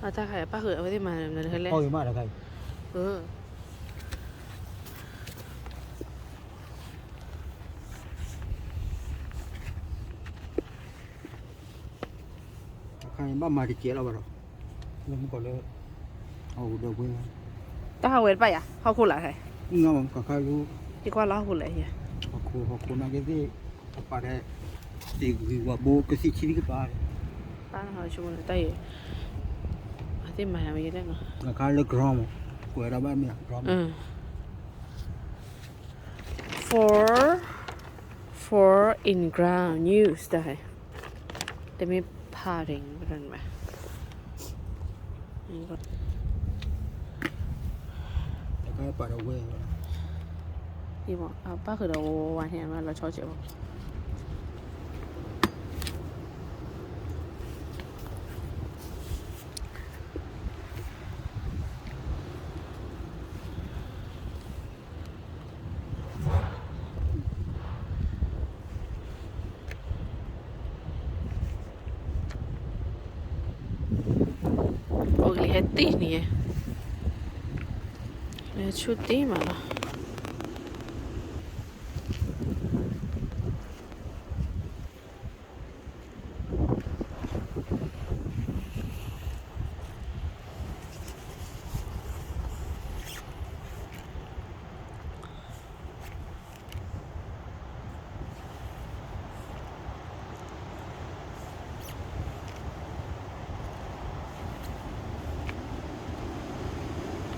အတၢ်ခါအံၤ ပၢ်ဃုာ်အဝဲသ့ၣ်မၤမနုၤလဲၣ်, အီၣ်ဂ့ၤမးတခါအံၤ, တခါအံၤဘၣ်မၤတကဲးလီၤဘၣ်ဒီး, လၢမုၢ်ကီးလၢ ဟီၣ်ခိၣ်ဒီးပှဲၤ, တၢ်ဟးဝဲတပၣ်ယၤ ဟီၣ်ခိၣ်လၢ်ဟဲ, ကခါလူ, ယကွၢ်လၢဟီၣ်ခိၣ်လၢ်ယဲ, ဟီၣ်ခိၣ် ဟီၣ်ခိၣ်နာ်က့သ့ၣ်, ကပာ်ဒီး တ့ၢ်ဂံၢ်ဝၤဘိကသံၣ်ဆံလံကပၤ, ပၢ်နဟးဆိကမိၣ်လၢတၢ်အံၤ, အသ့ၣ်မၤယၤမ့ၢ်ယဲလဲၣ်နီၤ, အခါလၢ ground မး, ကွဲးဒၣ်ဘၣ်မ့ၢ် ground, four, four in ground news တၢ်ဟဲ, တမ့ၢ် potting ဘၣ်, အခါပာ်ဒီးဝဲ, အပၢ်ဃုာ်ဒီးဝဲဝဲန့ၣ် မ့ၢ်လီၤဆီကဲးဘၣ် အိၣ်ကလံၤဟဲတ့ၢ်န့ၣ်, လဲၤဆူတ့ၢ်မးလီၤ.